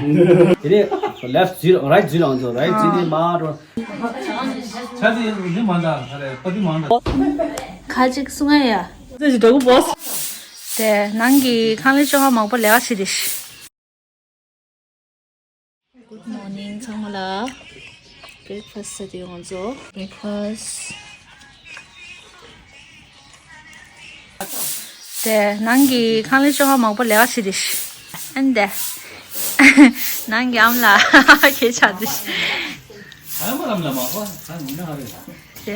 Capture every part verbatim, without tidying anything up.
དེ་ནས་left འཛུལ་right འཛུལ་ལ་འོང་ཚོ། Right འཛུལ་ནས་མར་འགྲོ། ཆ་དེ་ཡིན་མ་འདྲ་ཧ་རེ་པ་ཏི་མ་འདྲ། ཁ་ཅིག་གསུང་ཨ་ཡ། ཚེ་ཞི་འདྲ་གུ་བོས། དེ་ནང་གི་ཁང་ལས་ཅོ་ཧ་མང་པོ་ལས་ཀ་བྱེད་དེ་ཤི། Good morning ཚང་མ་ལ། Breakfast ཟ་དུས་ང་ཚོ་breakfast། དེ་ནང་གི་ཁང་ལས་ཅོ་ཧ་མང་པོ་ལས་ཀ་བྱེད་དེ་ཤི། ཨན་དེ། ནང་གི་ཨམ་ལ་ཁྱེད་ཆགས་དེ་ཤི། ཨ་མ་ཨམ་ལ་མ་ཧོ་ཚང་མ་ཧ་རེ། དེ།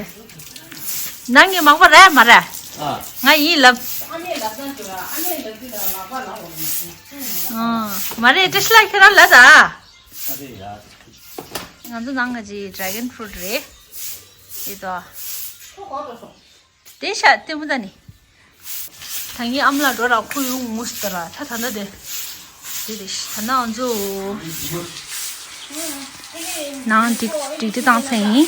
ནང་གི་མང་པོ་རེད་མ་རེད། ཨ། ང་ཡིན་ལབ། ཨ་ནེ་ལབ་ན་འགྲོ་ཨ་ནེ་ལབ་དུས་ལ་ལག་པ་ལག་འོང་མ་སོང་། ཨ། མ་རེད་བཀྲ་ཤིས་ལགས་ཁྱེད་རང་ལབ་ད། ཨ་རེད་ཡ། ང་ཚོ་ནང་ག་ཅི་dragon fruit རེད། ཡིད་དོ། དེ་ཤ་ལྟད་མོ་ད་ནི། ད་ངའི་ཨམ་ལགས་འགྲོ་ར་ཁོ་ཡོང་ངུ་སི་ད་ར་ད་ད་ད་དེ། དེ་དེ་ཤ་ད་ན་ང་ཚོ། ནང་ཏིག་ཏིག་ཏིག་བཏང་ཚེ་ཡིན།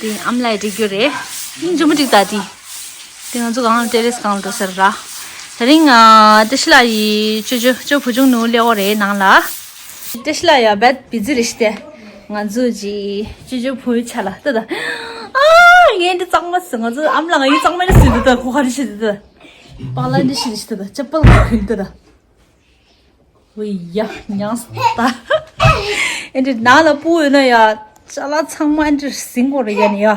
དེ་ཨམ་ལགས་འགྲིག་རྒྱུ་རེད། ཡིན་ཇོ་མོ་འགྲིག་ད་དེ། དེ་ང་ཚོ་གང་ལ་terrace གང་ལ་འགྲོ་ཟེར་ར། དེ་རིང་ཨ་བཀྲ་ཤིས་ལགས་ཡི་ཅོ་ཅོ་ཅོ་བུ་ཆུང་ནུ་སླེབས་འོ་རེད་ནང་ལ། བཀྲ་ཤིས་ལགས་ཡ་བད་བི་ཛི་རེད་ཤི་སྟེ། ང་ཚོ་ཅི་ཅོ་ཅོ་བུའི་ཆ་ལ་ལྟ་ད། ཨ་ངས་འདི་གཙང་མ་ཟེར་ང་ཚོ་ཨམ་ལགས་ང་ཡི་གཙང་མ་ནི་ཟེར་འདི་ད་ཁོ་ཁ་རི་ཤི་འདི་ད། པག་ལ་འདི་ཤི་འདི་ཤི་ད་ཅ་པལ་ག་ཁུལ་ད་ད། ཝེ་ཡ་ཉང་ད། ཨེ་འདྲི་ནང་ལ་སྤུ་ཡོད་ན་ཡ་ཅ་ལག་ཚང་མ་ཨེ་འདྲི་ཟིང་གོ་རེ་ཡ་ནི་ཡ།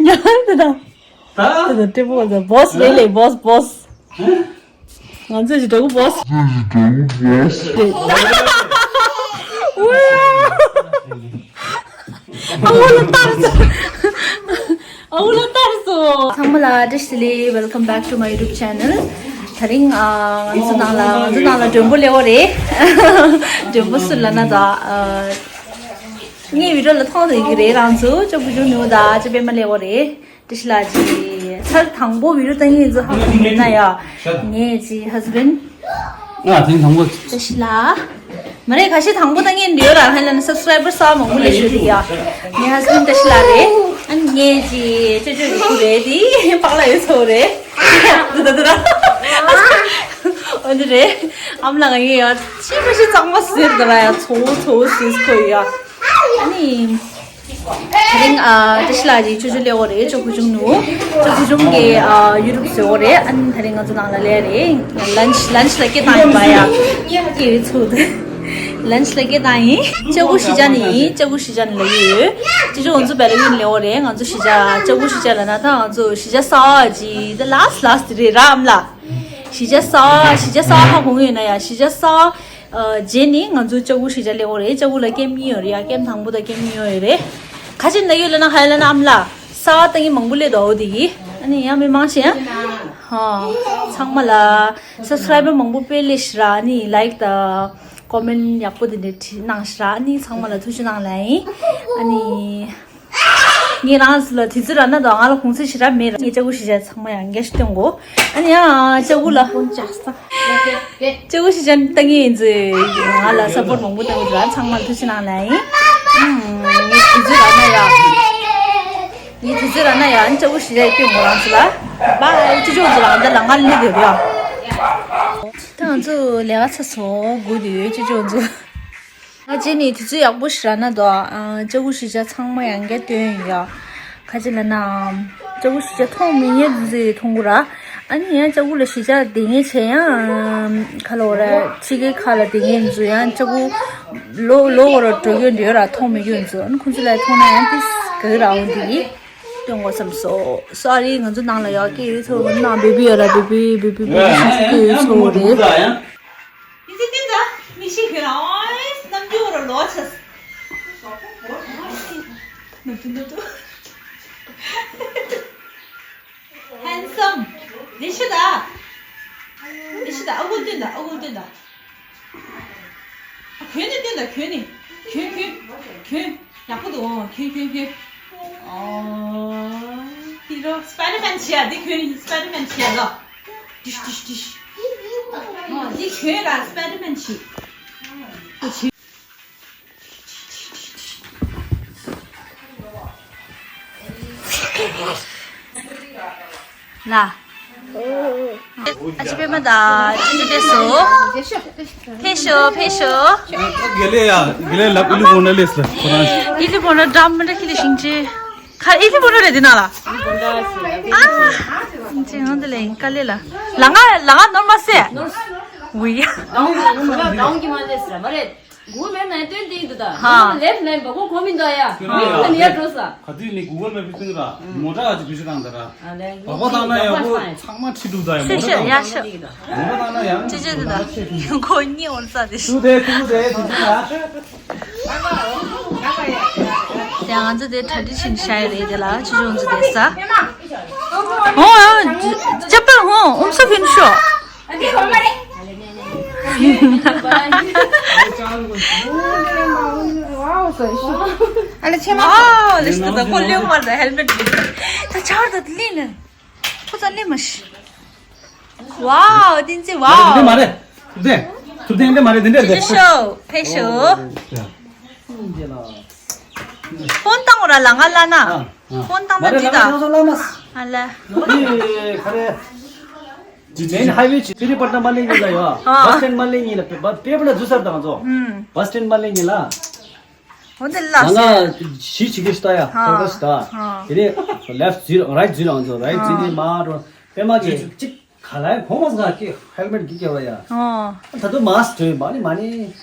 ཉང་ད་ད། ད་ད་ད་ཏྲེ་པོ་ད་བོས་ལེ་ལེ་བོས་བོས། ང་ཚོས་ཀྱི་འདྲ་པོ་བོས། ཨ་བོ་ལ་ལྟར་སོ། ཨ་བོ་ལ་ལྟར་སོ། ཚང་མ་ལ་བཀྲ་ཤིས་བདེ་ལེགས། Welcome back to my YouTube channel. དེ་རིང་ཨ་ང་ཚོ་ནང་ལ་ང་ཚོ་ནང་ལ་མགྲོན་པོ་སླེབས་པ་རེད། མགྲོན་པོ་སུ་ལབ་ན་ད་ཨ་ངའི་བི་ཌིའོ་ལ་མཐོང་ཡོད་ཀྱི་རེད། རང་ཚོ་ཅོ་བུ་ཆུང་ནུ་ད་ཅོ་པད་མ་སླེབས་པ་རེད། བཀྲ་ཤིས་ལགས་ཀྱིས་ཚར་དང་པོ་བི་ཌིའོ་ལྟ་མཁན་ཚོ་ཧ་གོ་མེད་ན་ཡ། ངའི་ཀྱི་husband། ང་དེང་དང་པོ། བཀྲ་ཤིས་ལགས། མ་རེད་ཁ་ཤས་དང་པོ་ལྟ་མཁན་འདི་ཡོད་ར་ཧ་ལམ་subscriber གསར་མང་པོ་སླེབས་ཤོག་དེ་ཡ། ངའི་husband བཀྲ་ཤིས་ལགས་རེད། ཨ་ངའི་ཀྱི་ཅོ་ཅོ་རི་ཁུ་རེད་དེ་པག་ལ་ཡོད་ཚོ་རེད། དེ་ད་དེ་ད། འོ་འདི་རེད། ཨམ་ལགས་ང་ཡོད་ཡ། ཅི་མ་ཤེས་གཙང་མ་ཟེར་ད་ར་ཡ་ཚོ་བོ་ཚོ་བོ་ཟེར་ཁོ་ཡ། ཨ་ནི། དེ་རིང་ཨ་བཀྲ་ཤིས་ལགས་ཀྱི་ཅོ་ཅོ་སླེབས་པ་རེད། ཅོ་བུ་ཆུང་ནུ། ཅོ་བུ་ཆུང་གི་ཨ་ཡུ་ཊུབ་བཟོས་པ་རེད། ཨ་ནི་དེ་རིང་ང་ཚོ་ནང་ལ་སླེབས་རེད། lunch lunch ལ་སྐད་བཏང་ཡིན་པ་ཡ། སྐད་ཡོད་ཚུལ་དུ། lunch ལ་སྐད་བཏང་ཡིན། ལྕགས་སྐུད་གཞིས་ཆགས་ནས་ཡིན། ལྕགས་སྐུད་གཞིས་ཆགས་ནས་ལབ་ཀྱི་ཡོད། ཅོ་ཅོ་ང་ཚོ་བལ་ཡུལ་ནས་སླེབས་པ་རེད། ང་ཚོ་གཞིས་ཆགས་ལྕགས་སྐུད་གཞིས་ཆགས་ལབ་ན་ད་ང་ཚོ་གཞིས་ཆགས་གསར་པ་ཅིག་the last last རེད་ར་ཨམ་ལགས། གཞིས་ཆགས་གསར་པ་གཞིས་ཆགས་གསར་པ་ཧ་གོ་གི་ཡོད་ན་ཡ། གཞིས་ཆགས་གསར་པ་ཨ་རྗེས་ནི་ང་ཚོ་ལྕགས་སྐུད་གཞིས་ཆགས་སླེབས་པ་རེད། ལྕགས་སྐུད་ལ་ཀེམ་གཉིས་ཡོད་རེད་ཡ། ཀེམ་དང་པོ་དང་ཀེམ་གཉིས་ཡོད་རེད། ཁ་ཆེ་ན་ཡོད་ལ་ན་ཧ་ལ་ན་ཨམ་ལགས་གསར་པ་ལྟ་མཁན་མང་པོ་སླེབས་འདུག་འོ་དེ་གི་ཨ་ནི་ཡང་མི་མང་ཞིག་ཡ། ཧ་ཚང་མ་ལ་subscriber མང་པོ་དཔེ་སླེབས་ཤག་ར། ཨ་ནི་like དང་comment ཡག་པོ་དེ་འདྲ་བྲིས་གནང་ཤག་ར། ཨ་ནི་ཚང་མ་ལ་ཐུགས་རྗེ་གནང་ལ་ཡིན། ཨ་ནི། ངས་རང་ཚོ་ལ་དུས་ཚོད་རག་ན་དང་ང་ལ་གུང་སེང་ཞེ་དྲག་མེད་ར། ངས་ལྕགས་སྐུད་གཞིས་ཆགས་ཚང་མ་ཡང་བརྒྱ་ཞིག་སྟོན་གོ་ཨ་ནི་ཡང་ལྕགས་སྐུད་ལ་ལྕགས་སྐུད་གཞིས་ཆགས་ལྟ་མཁན་ཡིན་ཚེ་ང་ལ་support མང་པོ་གཏོང་གི་འདུག་ཚང་མ་ལ་ཐུགས་རྗེ་གནང་ལ་ཡིན། ངས་དུས་ཚོད་རག་ན་ཡང་། ངས་དུས་ཚོད་རག་ན་ཡང་ལྕགས་སྐུད་གཞིས་ཆགས་སྟོན་གོ་རང་ཚོ་ལ། bye ཅོ་ཅོ་ཚོ་རང་འདི་ལ་ང་སླེབས་ཡོད་ར། ད་ང་ཚོ་ལས་ཀ་ཚར་སོང་སྒུག་བསྡད་ཡོད་ཅོ་ཅོ་ཚོ། ང་རྗེས་ནས་དུས་ཚོད་ཡག་པོ་ཞིག་རག་ན་དོ། ཨ་ལྕགས་སྐུད་གཞིས་ཆགས་ཚང་མ་ཡང་བསྐྱར་སྟོན་ཡོད་ཡ། ག་ཅི་ལབ་ན། ལྕགས་སྐུད་གཞིས་ཆགས་མཐོང་མི་ཉན་ཟེར་མཐོང་གི་ར། ཨ་ནི་ཡང་ལྕགས་སྐུད་ལ་གཞིས་ཆགས་བསྡད་མཁན་བྱས་ཡང་། ཁ་ལོ་ར་ཕྱི་རྒྱལ་ཁག་ལ་བསྡད་མཁན་ཚོ་ཡང་ལྕགས་སྐུད་ལོ་ལོ་བོ་ར་འགྲོ་གི་འདྲ་ཡོད་ར། མཐོང་མི་ཡོད་ཚོ་ཨ་ནི་ཁོང་ཚོ་ལ་མཐོང་ན་ཡང་ཏིས་ག་གི་ར་འོང་དེ་གི་སྟོན་དགོས་བསམ་སོང་། སོ་རི་ང་ཚོ་ནང་ལ་ཡ་སྐད་ཡོད་ཚོ་ནང་བེ་བི་ཡོད་ར། བེ་བི་བེ་བི་བེ་བི་ཤི་ཤི་སྐད་ཡོད་ཚོ་རེད། ཡིན་ཙི་ཏི་ཙ་མི་ཤི་ཁྱོད་རང་ཨོའི་རྣམ་འགྱུར་ར་ལོ་ཆེ། ནུ་ཏུ་ནུ་ཏུ། handsome། དེ་ཤི་ད། དེ་ཤི་ད་ཨ་ཁུ་སྟོན་ད་ཨ་ཁུ་སྟོན་ད། གྱོན་ནི་སྟོན་ད་གྱོན་ནི། གྱོན་གྱོན་གྱོན། ཡག་པོ་འདུག་ཨོ་གྱོན་གྱོན་གྱོན། ཨོ། དེ་རོ་སི་པའི་ཌར་མེན་བྱེད་ཡ་དེ་གྱོན་སི་པའི་ཌར་མེན་བྱེད་ཡ་ལོ། ཏིཤ་ཏིཤ་ཏིཤ། ཨོ་དེ་གྱོན་ར་སི་པའི་ཌར་མེན་བྱེད། ལ། ཨ་ཅེ་པད་མ་དང་ཅི་ཅི་བསྡད་སོང་། ཕེབས་ཤོག་ཕེབས་ཤོག་དགེ་ལས་ཡ། དགེ་ལས་ལབ་ཨི་ལི་བོ་ན་ལས་ལ་ཁོ་རང་། ཨི་ལི་བོ་ན་འགྲམ་མི་འདྲ་ཁྱི་ལ་ཞིང་ཆེ། ཁ་ཨི་ལི་བོ་ན་རེད་འདི་ན་ལ། ཨ་ཅེ་ཡང་འདི་ལ་ཡིན་དཀའ་ལས་ལ། ལ་ང་ལ་ང་ནོར་མ་སེ། ཝི་ཡ། གུ་གལ་མེབ་ནང་སྟོན་དེ་ཡིན་འདུག་ད། ཧ། ལེབ་ནང་བག་གོ་མི་འདུག་ཡ། ཧ། མི་ལ་ནི་ཡ་འགྲོ་ས། ག་དུས་ནི་གུ་གལ་མེབ་བཏང་ར། མོ་ཊ་ག་ཅིག་བེད་སྤྱོད་བཏང་ད་ར། ཨ་ལེ། བག་གོ་བཏང་ན་ཡག་པོ་ཚང་མ་ཁྲིད་འདུག་ད་ཡ། མོ་ཊ་བཏང་ན། ཡག་ཤོས། མོ་ཊ་བཏང་ན་ཡང་ཅི་ཅི་འདུག་ད། ཁོ་གཉིས་འོང་ས་དེ། ཏུ་དེ་ཏུ་དེ་ཏུ་དེ་ཡ། དེ་ང་ཚོ་དེ་ཊ་ཌི་ཤན་ཤའི་རེད་དེ་ལ་ཅི་ཅི་འོང་ཚོ་དེ་ས། ཧོ་ཡ། ཅི་པ་ཧོ་ཨུམ་སུ་ཕིན་ཤོ། ཨ་ལེ་ཆེ་མ། ཨོ་ལེ་ཤི་ད་ཁོ་ལེའུ་མར་ད་ཧེལ་མེཊ་ལེ། ད་ཆར་ད་ལེ་ནི། ཁོ་ཚ་ལེ་མ་ཤི། ཝའོ་ཏིན་ཙི་ཝའོ། དེ་མ་རེད། ཐུབ་བསྟན། ཐུབ་བསྟན་དེ་མ་རེད། དེ་འདྲ་ཕེབས་ཤོག་ཕེབས་ཤོག་ཕོན་བཏང་ར་ལ་ང་ལ་ན། ཨ། ཨ། ཕོན་བཏང་ན་འགྲིག་ད། ཨ་ལ། ཁ་རེ། ཇི་ཇི་ཧའི་ཝེ་ཆེ་པི་རི་པ་ཏ་མ་ལེ་ཉིན་ལ་ཡོད། ཨ། བ་སི་ཊེན་མ་ལེ་ཉིན་ལ་པེ་པེ་པ་ལ་འཛུལ་ས་རེད་ད་ང་ཚོ། ཧུམ། བ་སི་ཊེན་མ་ལེ་ཉིན་ལ། འོ་འདི་ལ་ང་ང་ཞི་ཆི་གེ་ཤི་ཏ་ཡ། ཧ། ཧ་ག་ཤི་ཏ། ཧ། དེ་ནས་ལེཕ་ཊི་འཛུལ་རའིཊ་འཛུལ་ང་ཚོ་རའིཊ་འཛུལ་ནས་མར་འགྲོ། པེ་མ་གི་ཅིག་ག་ལ་ཡ་གོང་མ་ང་ཀི་ཧེལ་མེཊ་གི་ཀེ་བ་ཡ། ཨོ། ད་དུང་མཱ་སི་ཊི་འདྲ་མ་ནི་མ་ནི།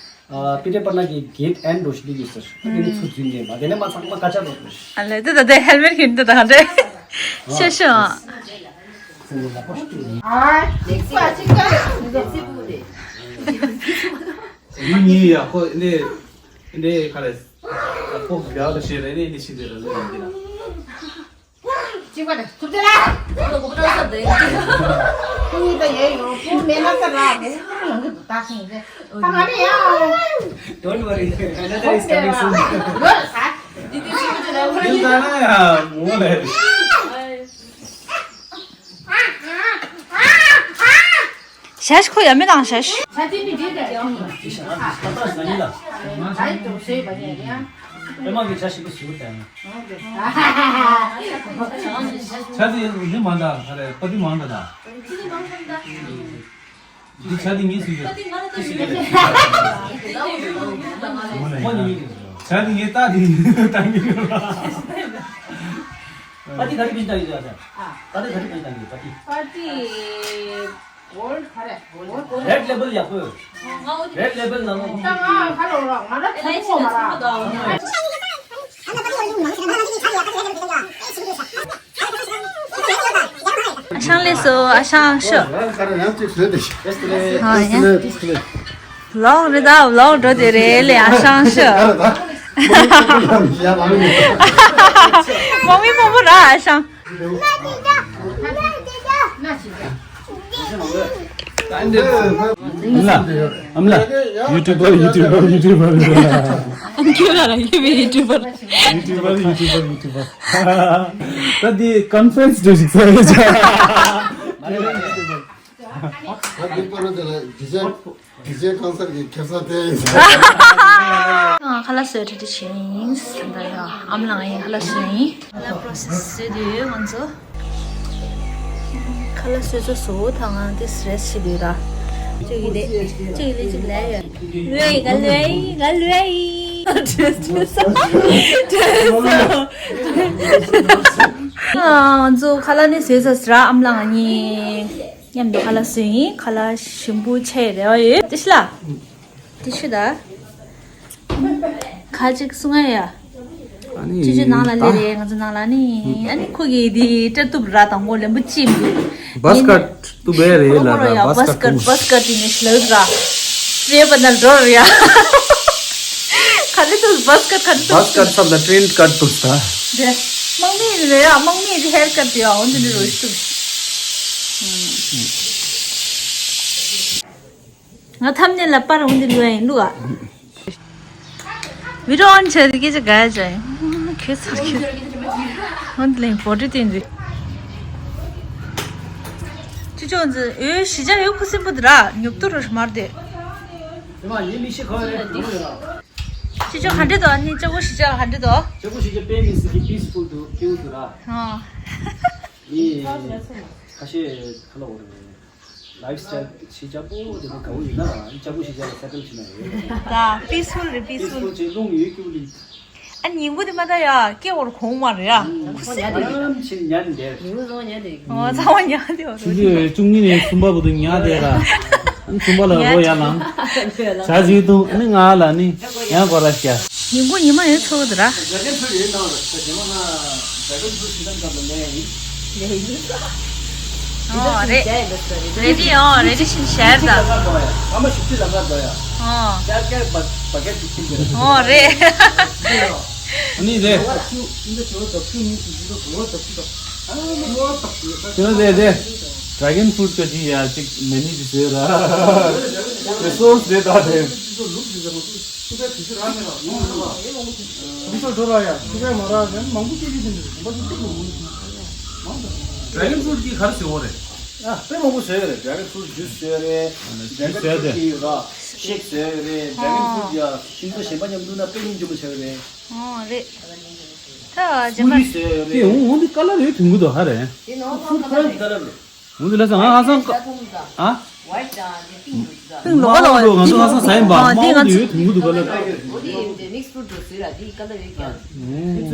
ཨ། པི་ཏེ་པ་ན་གི་གེ་ཊི་ཨེན་ཌི་འགྲོ་ཤི་འདི་གི་ཟེར། ཨ་དེ་ནི་ཚུར་འཛུལ་ནས་མ་དེ་ནས་མ་ཚང་མ་ཀ་ཆ་རོ། ཨ་ལེ་དེ་ད་དེ་ཧེལ་མེཊ་གི་འདི་ད་ག་འདྲ། ཤེ་ཤོ། ཨ། ལེགས་སི་པ་ཅིག་ཀ་ལེགས་སི་པུ་དེ། ཡིན་ཡིན་ཡ་ཁོ་འདི་འདི་ག་རེ། ཁོ་དགའ་ལ་ཤེས་རེད་ནི་འདི་ཤེས་དེ་རེད་ལེ་འདི་ལ། གཅིག་པ་རེད། ཐུབ་ཆེ་ལ། ཁོ་ལ་གོ་བ་སྟོན་ས་དེ། ཁོ་གཉིས་ད་ཡས་ཡོང་ཁོ་མེད་ན་ས་ར་མེད་ཁོ་ལང་གི་འདུག་ད་ཁེངས་རེད། ད་ང་ནི་ཡ། Don't worry, another is coming soon. ལོ་ས། འདི་དུས་ཅི་མི་དུས་ལ་ཁོ་ཡིན་ད་ན་ཡ་མོ་ལས། ཤ་ཤ་ཁོ་ཡ་མེད་དང་ཤ་ཤ། ཆ་ཏི་མི་འདྲེ་འདྲ་ཡོང་གི། ཨ་ཡི་དུ་ཤེས་པ་ཡིན་ཡ། ཨེ་མ་གི་ཆ་ཤི་གི་ཤི་བ་དང་། ཆ་ཏི་ཡིན་མ་འདྲ་ཧ་རེ་པ་ཏི་མ་འདྲ་ད། འདི་ཆ་ཏི་ངའི་སུ་ཡོད། ཁོ་ནི་ཆ་ཏི་ངའི་ཏ་ཏི་ཏ་ངའི་ཡོད། པ་ཏི་ག་རེ་བིན་ཏ་ཡོད་ད། པ་ཏི་ག་རེ་བིན་ཏ་ཡོད་པ་ཏི། པ་ཏི། Gold ག་རེ། Gold རེད་ལེ་བལ་ཡག་པོ། རེད་ལེ་བལ་ནང་ལོགས། ད་ང་ཁ་ལོ་ར་ང་ར་ཁ་ལོ་མ་ར། ཨ་ཤང་ལེ་སོ་ཨ་ཤང་ཤོ། ཨ་ཡ། ལོག་རེད་ད་ལོག་འགྲོ་དེ་རེད་ལེ་ཨ་ཤང་ཤོ། མོ་མི་མོ་མོ་ར་ཨ་ཤང་། ཨམ་ལ། ཨམ་ལ། ཡུ་ཊུབ་པར་ཡུ་ཊུབ་པར་ཡུ་ཊུབ་པར། ཨམ་ཁྱོད་ལ་ར་ཡུ་ཊུབ་པར་ཡུ་ཊུབ་པར། ཡུ་ཊུབ་པར་ཡུ་ཊུབ་པར་ཡུ་ཊུབ་པར། ད་འདི་ཀོན་ཕ་རེན་སི་འགྲོ་ཞིག་ས་རེད་ཅག་ད་འདི་པར་དེ་ལ་ཌི་ཇེ། ཌི་ཇེ་གང་སར་གྱི་ཁེབ་ས་དེ་ཡིན། ང་ཁ་ལག་བཟོས་ཁྲིད་ཁྲིད་བྱས་ཡིན། ད་ཡ་ཨམ་ལགས་ཡིན་ཁ་ལག་བཟོས་ཡིན། ཁ་ལག་པོ་རོ་སེ་སི་བཟོས་དུས་ང་ཚོ་ཁ་ལག་བཟོས་ཚོ་བཟོ་ད་ང་དེ་རེས་བྱེད་དུས་ར། ཅིག་ཡིན་དེ་ཅིག་ཡིན་དེ་ཅིག་ལས་ཡོད། ལུས་ང་ལུས་ང་ལུས། ང་ཚོ་ཁ་ལག་ནི་བཟོས་ཚར་ར་ཨམ་ལགས་ང་གཉིས། མཉམ་དུ་ཁ་ལག་བཟོས་ཡིན། ཁ་ལག་ཞིམ་པོ་ཆགས་ཡོད་རེད་བ་ཡོད། ཏི་ཤི་ལ། ཏི་ཤི་ད། ཁ་ཅིག་གསུང་ང་ཡ། ཨ་ནི། ཅི་ཅི་ནང་ལ་སླེབས་རེད་ང་ཚོ་ནང་ལ་ནི། ཨ་ནི་ཁོ་གིས་དེ་སྤྲད་ཐུབ་ར་དང་པོ་ལན་པོ་ཅི་མི། བ་སི་ཀཊ་ཏུ་བེ་རེད་ལ་ར་བ་སི་ཀཊ་བ་སི་ཀཊ་ཏི་ནི་ཤི་ལ་ར། རེད་པ་ན་འགྲོ་ར་ཡ། ག་ནི་ཏུ་བ་སི་ཀཊ་ག་ནི་ཏུ། བ་སི་ཀཊ་སབ་ལ་ཊྲེན་ཀཊ་ཏུ་སྟ། དེ། དམག་མི་རེད་ཡ་དམག་མི་དེ་ཧེར་ཀཊ་ཡ་འོན་ཏེ་ནི་རོ་ཤི་ཏུ། ང་ཐམ་ནེ་ལ་པར་འོང་འདི་ལུ་ཡིན་ལུ་ཨ། བི་ཌི་ཡོ་ཨོན་བྱས་ཏེ་སྐད་ཆ་ག་ཡ་བྱ་ཡིན། ཁྱོད་ཚར་ཁྱོད། འོང་འདི་ལེན་བོ་ཊི་སྟོན་འདི། ཅི་ཅོག་འཛི་ཨེ་ཞི་ཅག་ཡོད་ཁུ་སིམ་པོ་འདི་ར་ཉོབ་ཏོ་རོ་མར་དེ། དེ་མ་ཡིན་མི་ཤི་ཁ་རེ་ཡོང་ཡོད་ར། ཅི་ཅོག་ག་འདྲེ་དོ་ཨ་ནི་ཅོག་གོ་ཞི་ཅག་ག་འདྲེ་དོ། ཅོག་གོ་ཞི་ཅག་པེ་མི་སི་གི་པི་སི་ཕུལ་དུ་ཀེའུ་དུ་ར། ཨ། ཡི། ཁ་ཤས་ཁ་ལོ་བོར་རེད། ལའིབ་སི་ཊའིལ་ཞིག་ཅག་པོ་དེ་ནི་དགའ་བོ་ཡིན་ན་རང་ཅག་པོ་ཞིག་ཅག་ལ་སེ་ཊལ་བྱེད་ན་ཡོད། ད་པིས་ཕུལ་རེད། པིས་ཕུལ། པིས་ཕུལ་ཅིག་རླུང་ཡོད་ཀྱི་བུ་ལི། ཨ་ཉིན་གུང་དེ་མ་ད་ཡ་སྐྱེ་བོར་གོང་མ་རེད་ཨ། ཁུ་སིམ་དེ་རེད། ཉམས་ཆེ་ཉལ་འདེར། ཉིན་གུང་ཚང་མ་ཉལ་འདེར། ཨོ་ཚང་མ་ཉལ་འདེར་བ་ཆུ་རེད། ཚོད་བཅུ་གཉིས་ནས་གསུམ་པ་བར་དུ་ཉལ་བསྡད་ར། གསུམ་པ་ལ་རོ་ཡར་ལངས། ཇ་ཟིག་འཐུང་ནི་ང་ལ་ནི་ཡང་སྒོ་ར་བཤའ། ཉིན་གུང་ཉི་མ་ཡོད་ཚོད་དེ་ར། ཌེ་གོན་ཕུ་རུཊ་ཡོད་ནའང་རེད། ད་རྗེས་མ་ང་ཌེ་གོན་ཕུ་རུཊ་ཞིག་དང་འདྲ་པོ་ལེན་ཡིན། ཨོ་རེད། རེ་ཌི། ཨོ་རེ་ཌི་ཤིན་ཤར་ད། ཨ་མ་ཞིབ་ཅིག་ལ་ང་དོ་ཡ། ཨོ། ཤར་ཀེར་བ་བ་ཀེར་ཅིག་ཁྱིམ་དེ་རེད། ཨོ་རེད། ཨ་ནི་རེད། དེ་ནི་རེད་རེད། ཌེ་གོན་ཕུ་རུཊ་ག་ཅི་ཡ་ཅིག་མེ་ནི་ཅིག་བཟོས་ར། རི་སོར་སི་རེད་ད་དེ། ཌེ་གོན་ཕུ་རུཊ་གི་ག་རེ་བཟོས་ཡོད་རེད། ཨ་དཔེ་མང་པོ་བཟོས་ཡོད་རེད། ཌེ་གོན་ཕུ་རུཊ་ཇུས་བཟོས་ཡོད་རེད། ཌེ་གོན་ཕུ་རུཊ་གི་ཡོད་ར། ཤེག་བཟོས་ཡོད་རེད། ཌེ་གོན་ཕུ་རུཊ་ཡ་ཁྱིམ་ཚང་གཞན་པ་མཉམ་དུ་ན་དཔེ་སྙིང་རྗེ་མོ་ཆགས་ཡོད་རེད། ཨོ་རེད། ད་རྗེས་མ། སི་མུ་ཐི་བཟོས་ཡོད་རེད། དེ་འོང་འོང་འདི་ཀ་ལར་ཡོད་དུང་གི་འདུག་ཧ་རེད། དེ་ནང་ཚོ་ཁོ་རང་གི་ཀ་ལར་རེད། འོང་འདི་ལ་ས་ང་ཧ་སང་ཀ་ཨ། པིང་ལོག་ལོག་ང་ཚོ་ཧ་སང་ས་ཡིན་པ། ཨ་འདི་ང་ཚོ་ཡོད་དུང་གི་འདུག་ཀ་ལར།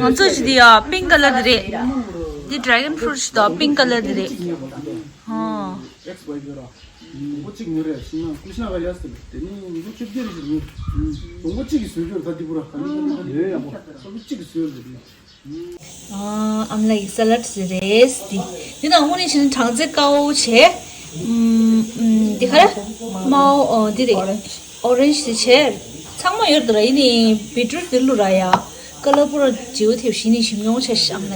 ང་ཚོ་ཞི་དེ་ཡ་པིང་ཀ་ལར་དེ་རེད། འདི་ཌེ་གོན་ཕུ་རུཊ་ཞི་དང་པིང་ཀ་ལར་དེ་རེད། ཨོ། ཨེག་སི་ཝའི་ཟེར་ར། ལོ་གཅིག་ཉོ་རེད་ཤི་ན་ཀུ་ཤ་ག་ཡ་ཟེར། དེ་ནི་ཉི་ཤུ་བཅོ་བརྒྱད་རེད་ཟེར་ཉོ། ལོ་གཅིག་གི་བཟོས་རྒྱུར་ད་འདི་པུ་ར་ག་ནི་ག་ནི་ཡོད་ཡག་པོ་ལོ་གཅིག་གི་བཟོས་རེད། ཨ་ཨམ་ལགས་ཀྱི་ས་ལད་ཟེར་རེད་འདི། འདི་ནང་དངོས་གནས་བྱས་ན་སྦྲང་རྩི་དཀར་པོ་བྱས། ཨམ་ཨམ་འདི་ག་རེ། མའོ་ཨོ་འདི་རེད། ཨོ་རེན་ཇི་དེ་བྱས། ཚང་མ་ཡོད་དོ་ར། ཡིན་ནི་བི་ཊི་རུཊ་དེ་བླུགས་ར་ཡ། ཀ་ལར་པུ་ར་བརྗེ་པོ་ཐེབས་ཤིང་ནི་ཞིམ་ཡོང་ཆ་ཤམ་ལ།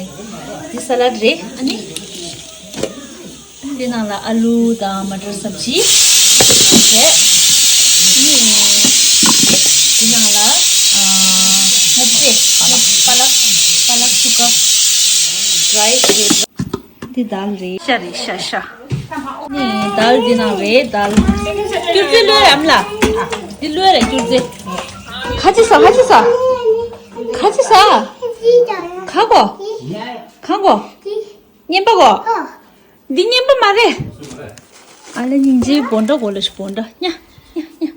འདི་ས་ལད་རེད། ཨ་ནི་འདི་ནང་ལ་ཨ་ལུ་དང་མ་ཊར་སབ་ཇི་བྱས། ཨ་ནི་འདི་ནང་ལ་ཨ་སྔོ་ཚལ། པ་ལག་པ་ལག་ཤུ་ཀ་ཌི་རའི་ཧེཌ། འདི་དཱལ་རེད། ཤ་རེད་ཤ་ཤ། ནི་དཱལ་འདི་ནང་རེད་དཱལ། སྐྱུར་རྩི་བླུགས་རེད་ཨམ་ལགས། འདི་བླུགས་རེད་སྐྱུར་རྩི། ཁ་ཅི་ཟ་ཁ་ཅི་ཟ། ཁ་ཅི་ཟ། ཁ་གོ། ཁ་གོ། རྔན་པ་གོ། འདི་རྔན་པ་མ་རེད། ཨ་ལེ་སྙིང་རྗེ་བོན་ཌ་གོ་ལ་ཤི་བོན་ཌ་ཉ་ཉ་ཉ།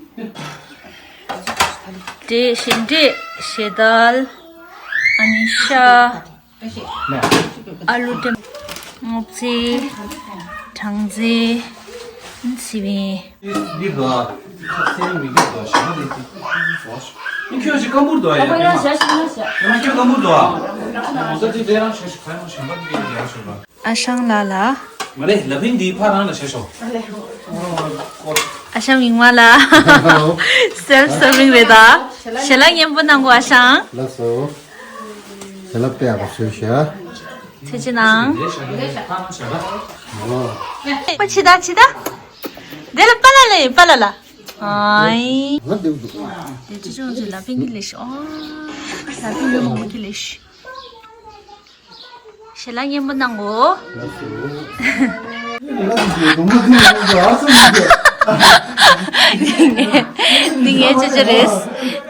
འབྲས་ཞིང་འབྲས་ཞེ་དལ། ཨ་ནི་ཤ། ཨ་ལུ་ཏེ། སྔོ་ཚལ། སྦྲང་རྩི། སི་པན། འདི་འདུག་ཨ། སེམས་མི་འགྱུར་འདུག་ཞེ་མ་ལས་ཀྱི། ཁྱོད་ཞིག་སྐམ་པོར་འདུག་ཨ་ཡ། ཁྱོད་སྐམ་པོར་འདུག་ཨ། ང་ཚོ་དེ་རང་ཞེ་ཞིག་ཁ་ཡང་ཞེ་མ་འདི་ཡང་ཞེ་མ། ཨ་ཞང་ལགས་ལ། མ་ལེ་ལ་ཕིང་འདི་ཕ་རང་ལ་ཞེ་ཞོ། ཨ་ཞང་མིག་དམར་ལགས། སེལ་ཕི་སར་བིང་རེད་ད། ཞལ་ལག་སྙན་པོ་གནང་གོ་ཨ་ཞང་། ལགས་སོ། ཞལ་ལག་དཔེ་ཡག་པོ་བཟོས་ཤག་ཚེ་ཆེ་གནང་། ཨོ། པ་ཆི་ད་ཆི་ད། དེ་ལ་པ་ལ་ལེ་པ་ལ་ལ། ཨའི། ང་འདེབས་འདུག་དེ་ཅི་ཅུང་ཅི་ལ་ཕིང་གི་ལེ་ཤི། ཨོ། ལ་ཕིང་གི་མོ་གི་ལེ་ཤི། ཞལ་ལག་སྙན་པོ་གནང་གོ། འདི་ངའི་ཅོ་ཅོ་རེད།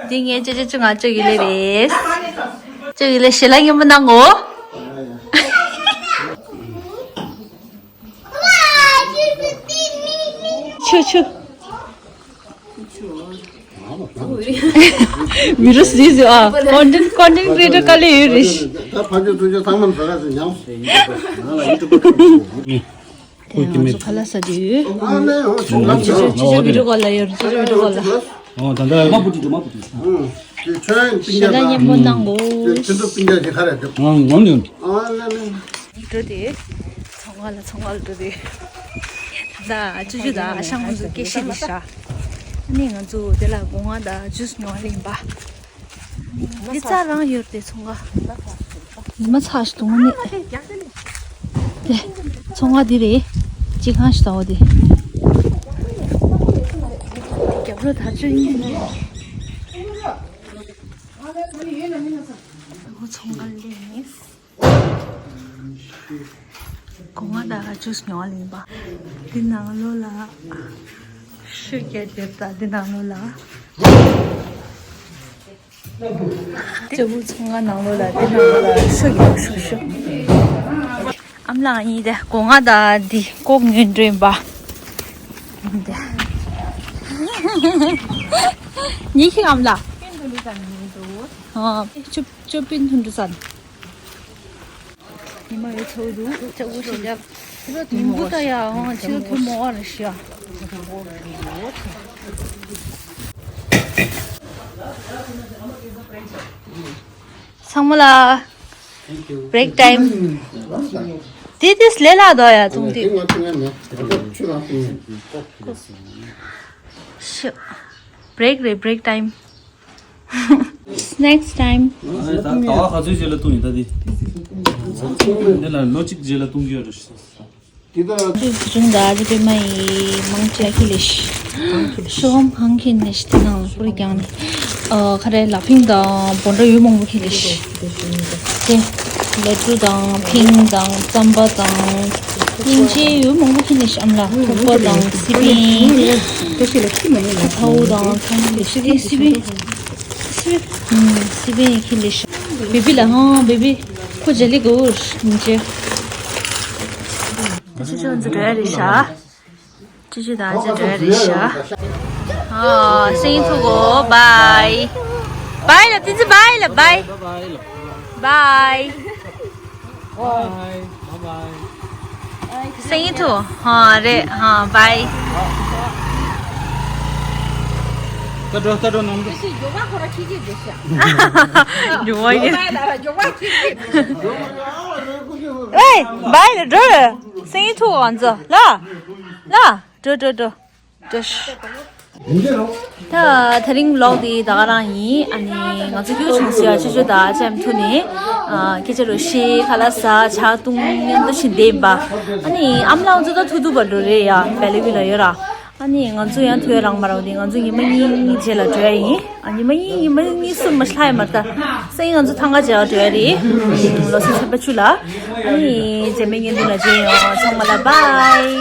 འདི་ངའི་ཅོ་ཅོ་ཅོ་ང་ཅོ་ཡི་ལེ་རེད། ཅོ་ཡི་ལེ་ཞལ་ལག་སྙན་པོ་གནང་གོ། ཆུ་ཆུ། མི་རུ་སི་ཟི་ཨ། ཀོན་ཊེན་ཀོན་ཊེན་ཀི་རི་ཨེ་ཊར་དཀའ་ལས་ཡོད་རེད། ད་ཕ་ཇོ་ཚུན་ཆད་ཚང་མ་ཟ་ག་ཟེར་ཡང་ང་ལ་ཡུ་ཊུབ་པར་ཁྲིད་དེ་ང་ཚོ་ཁ་ལག་ཟ་རྒྱུ་ཡོད། ཨ་ནེ་ཨོ་ཆུ་ལ་ཅི་ཅི་ཅི་བི་ཌི་ཡོ་ཀོལ་ལ་ཡོད་རེད། ཅི་ཅི་བི་ཌི་ཡོ་ཀོལ་ལ། ཨོ་ད་ད་མ་བུ་ཏི་ཏུ་མ་བུ་ཏི་ཏུ། ཨུ། དེ་ཆོས་པིན་ཞལ་ལག་སྙན་པོ་གནང་གོ། དེ་ཆུ་ཚོད་པིན་ཞལ་དེ་ག་རེ་འདུག་ཨ་ངོམ་ཡོང་། ཨ་ནེ་ནེ། འགྲོ་དེ། ཚོང་ཁང་ལ་ཚོང་ཁང་ལ་འགྲོ་དེ། ད་ཅུ་ཅུ་དང་ཨ་ཞང་ཁོང་ཚོ་སྐད་བཤད་དེ་ཤ། ཨ་ནི་ང་ཚོ་དེ་ལ་སྒོ་ང་དང་ཇུས་ཉོ་བ་ལེན་པ། འདི་རྩྭ་རང་ཡོད་དེ་ཚོང་ཁང་། ཉི་མ་ཚ་ཞིག་འདུག་ནི། དེ་ཚོང་ཁང་འདི་རེད། སྤྱི་ཁང་ཞིག་དང་འོ་དེ། རྒྱབ་ལོགས་དར་ལྕོག་ཡིན། ཚོང་ཁང་ལས་ནི། གོང་མ་དང་ཇུས་ཉོ་བ་ལེན་པ། འདི་ནང་ལོགས་ལ་ཤུ་རྒྱག་རྒྱབ་དང་འདི་ནང་ལོགས་ལ། ལྕགས་པོ་ཚོང་ཁང་ནང་ལོགས་ལ་འདི་ནང་ལོགས་ལ་ཤུ་རྒྱག་ཤུ་ཤུ། ལ་ཡིན་དེ་སྒོ་ང་ད་འདི་ལྐོག་ཉོས་འགྲོ་ཡིན་པ། འདི་ཉི་ཤི་ཨམ་ལ། ཨ་ཅོ་ཅོ་པིན་ཐུན་དུ་སན། ཉི་མ་ཡོད་ཚོད་འདུག་ཅ་འུ་ཞིག་རྒྱབ། ཉིན་གུང་ད་ཡ་ཧོ་ཕྱི་ལ་ཐུན་མོ་བ་རེ་ཤི་ཡ། ཚང་མ་ལ་break time། དེ་དེ་ལས་ལ་དོ་ཡ་ཐུང་དེ། ཤི། break རེད། break time། snacks time། ད་ད་བ་ག་ཚོད་རྗེས་ལ་བཏུང་ཡིན་ད་དེ། འདི་ལ་ལོ་གཅིག་རྗེས་ལ་བཏུང་རྒྱུ་ཡོད་རེད། ཅུང་ད་རེ་པེ་མ་ཡི་མང་ཆེ་ཁི་ལེ་ཤི། ཤོམ་ཧང་ཁི་ནེ་ཤི་ཏི་ནང་པུ་རི་ཀྱང་ནི། ཨ་ཁ་རེ་ལ་ཕིང་དང་བོན་ཌ་ཡོད་མང་པོ་ཁི་ལེ་ཤི། ཏེ་ལེ་ཀྲུ་དང་ཕིང་དང་རྩམ་པ་དང་། ཡིན་ཅེ་ཡོད་མང་པོ་ཁི་ལེ་ཤི། ཨམ་ལ་ཁུག་པ་དང་སི་པིན། ཐའུ་དང་ཚང་ལེ་ཤི་ཏེ་སི་པིན། སི་པིན། སི་པིན། ཨུམ། སི་པིན་ཁི་ལེ་ཤི། བེ་བི་ལ་ཧང་བེ་བི། ཁོ་ཇེ་ལི་གོ་ཡིན་ཅེ། ཅི་ཅི་ཅོ་འཛི་འགྲོ་ཡ་རེད་ཤག་ཅི་ཅི་ད་ཅི་འགྲོ་ཡ་རེད་ཤག་ཨ་སེང་ཐུ་གོ། bye bye ལ་ཏི་ཙི་bye ལ་bye bye སེང་ཐུ། ཧ་རེད། ཧ་bye། ད་འགྲོ་ད་འགྲོ་ནམ་འགྲོ། ཡོང་བ་ཡིན། ཨེ་bye ལ་འགྲོ། སེང་ཐུ་ང་ཚོ་ལ་ལ་འགྲོ་འགྲོ་འགྲོ་འགྲོ། ད་དེ་རིང་vlog འདི་ད་ག་རང་ཡིན། ཨ་ནི་ང་ཚོ་ཁྱོད་ཆུང་སི་ཡ་ཆུ་ཆུ་ད་ཅམ་ཐུ་ནི་སྐད་ཆ་རུ་ཤི་ཁ་ལ་ཟ་ཇ་བཏུང་མཉམ་དུ་ཕྱིན་བསྡད་ཡིན་པ། ཨ་ནི་ཨམ་ལགས་ཚོ་ད་ཐུག་ཐུག་པ་འགྲོ་རེད་ཡ། བེ་ལི་བི་ལ་ཡོད་ར། ཨ་ནི་ང་ཚོ་ཡང་ཐོས་རང་མ་རང་དེ་ང་ཚོ་ཉི་མ་གཉིས་རྗེས་ལ་འགྲོ་ཡ་ཡིན། ཨ་ཉི་མ་གཉིས་ཉི་མ་གཉིས་གསུམ་མ་ཤི་ལྷག་ཡ་མ་རེད་ད། སང་ཉིན་ང་ཚོ་ཐང་ག་མཇལ་འགྲོ་ཡ་རེད། ལོ་སི་ཚེས་པ་བཅུ་ལ། ཨ་ནི་རྗེས་མའི་བརྙན་ཐུང་ལ་མཇལ་ཡོང་། ཚང་མ་ལ་bye།